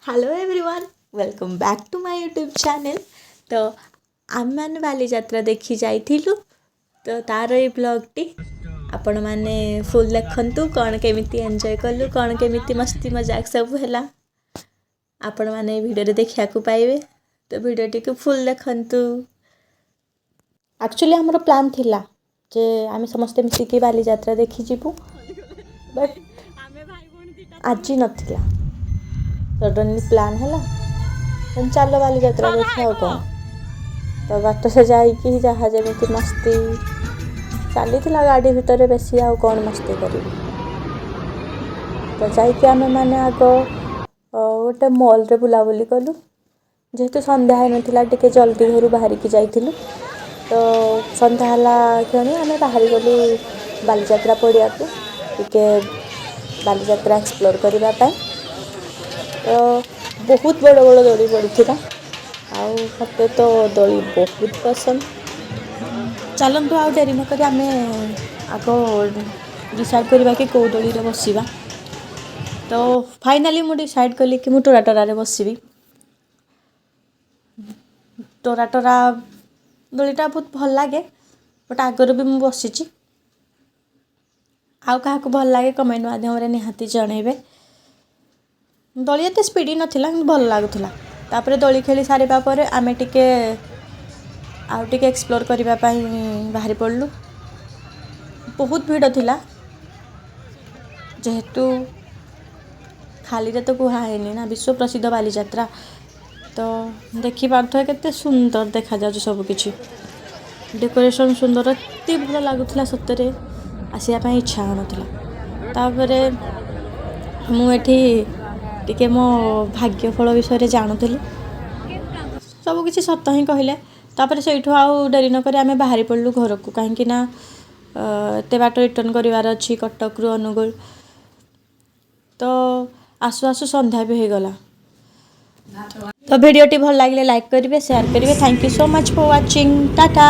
Hello everyone, welcome back to my YouTube channel. ତ ଆମେମାନେ ବାଲିଯାତ୍ରା ଦେଖି ଯାଇଥିଲୁ, ତ ତାର ଏଇ ବ୍ଲଗ୍ଟି ଆପଣମାନେ ଫୁଲ୍ ଦେଖନ୍ତୁ। କ'ଣ କେମିତି ଏନ୍ଜୟ କଲୁ, କ'ଣ କେମିତି ମସ୍ତି ମଜାକ ସବୁ ହେଲା, ଆପଣମାନେ ଏଇ ଭିଡ଼ିଓରେ ଦେଖିବାକୁ ପାଇବେ। ତ ଭିଡ଼ିଓଟିକୁ ଫୁଲ୍ ଦେଖନ୍ତୁ। ଆକ୍ଚୁଆଲି ଆମର ପ୍ଲାନ୍ ଥିଲା ଯେ ଆମେ ସମସ୍ତେ ମିଶିକି ବାଲିଯାତ୍ରା ଦେଖିଯିବୁ, ବଟ୍ ଆଜି ନଥିଲା। ସଡନଲି ପ୍ଲାନ୍ ହେଲା, ଚାଲ ବାଲିଯାତ୍ରା ଦେଖିବା ଆଉ କ'ଣ। ତ ବାଟରେ ଯାଇକି ଯାହା ଯେମିତି ମସ୍ତି ଚାଲିଥିଲା ଗାଡ଼ି ଭିତରେ, ବେଶୀ ଆଉ କ'ଣ ମସ୍ତି କରିବୁ। ତ ଯାଇକି ଆମେମାନେ ଆଗ ଗୋଟେ ମଲ୍ରେ ବୁଲାବୁଲି କଲୁ। ଯେହେତୁ ସନ୍ଧ୍ୟା ହେଇନଥିଲା, ଟିକେ ଜଲ୍ଦି ଘରୁ ବାହାରିକି ଯାଇଥିଲୁ। ତ ସନ୍ଧ୍ୟା ହେଲା କ୍ଷଣି ଆମେ ବାହାରି ଗଲୁ ବାଲିଯାତ୍ରା ପଡ଼ିଆକୁ, ଟିକେ ବାଲିଯାତ୍ରା ଏକ୍ସପ୍ଲୋର୍ କରିବା ପାଇଁ। ତ ବହୁତ ବଡ଼ ବଡ଼ ଦୋଳି ପଡ଼ିଥିଲା ଆଉ ମୋତେ ତ ଦୋଳି ବହୁତ ପସନ୍ଦ। ଚାଲନ୍ତୁ, ଆଉ ଡେରି ନକରି ଆମେ ଆଗ ଡିସାଇଡ଼୍ କରିବା କି କେଉଁ ଦୋଳିରେ ବସିବା। ତ ଫାଇନାଲି ମୁଁ ଡିସାଇଡ଼୍ କଲି କି ମୁଁ ଟୋରା ଟୋରାରେ ବସିବି। ଟୋରା ଟୋରା ଦୋଳିଟା ବହୁତ ଭଲ ଲାଗେ, ବଟ୍ ଆଗରୁ ବି ମୁଁ ବସିଛି। ଆଉ କାହାକୁ ଭଲ ଲାଗେ, କମେଣ୍ଟ ମାଧ୍ୟମରେ ନିହାତି ଜଣେଇବେ। ଦୋଳି ଏତେ ସ୍ପିଡ଼ି ନଥିଲା, କିନ୍ତୁ ଭଲ ଲାଗୁଥିଲା। ତାପରେ ଦୋଳି ଖେଳି ସାରିବା ପରେ ଆମେ ଟିକେ ଆଉ ଟିକେ ଏକ୍ସପ୍ଲୋର୍ କରିବା ପାଇଁ ବାହାରି ପଡ଼ିଲୁ। ବହୁତ ଭିଡ଼ ଥିଲା, ଯେହେତୁ ଖାଲିରେ ତ କୁହା ହେଇନି ନା ବିଶ୍ୱ ପ୍ରସିଦ୍ଧ ବାଲିଯାତ୍ରା। ତ ଦେଖିପାରୁଥିବେ କେତେ ସୁନ୍ଦର ଦେଖାଯାଉଛି ସବୁକିଛି, ଡେକୋରେସନ୍ ସୁନ୍ଦର, ଏତେ ଭଲ ଲାଗୁଥିଲା, ସତରେ ଆସିବା ପାଇଁ ଇଚ୍ଛା ହେଉନଥିଲା। ତାପରେ ମୁଁ ଏଠି ଟିକେ ମୋ ଭାଗ୍ୟ ଫଳ ବିଷୟରେ ଜାଣୁଥିଲି। ସବୁକିଛି ସତ ହିଁ କହିଲେ। ତାପରେ ସେଇଠୁ ଆଉ ଡେରି ନକରି ଆମେ ବାହାରି ପଡ଼ିଲୁ ଘରକୁ, କାହିଁକି ନା ଏତେ ବାଟ ରିଟର୍ଣ୍ଣ କରିବାର ଅଛି କଟକରୁ ଅନୁଗୁଳ। ତ ଆସୁ ଆସୁ ସନ୍ଧ୍ୟା ବି ହେଇଗଲା। ତ ଭିଡ଼ିଓଟି ଭଲ ଲାଗିଲେ ଲାଇକ୍ କରିବେ, ସେୟାର କରିବେ। Thank you so much for watching. Tata.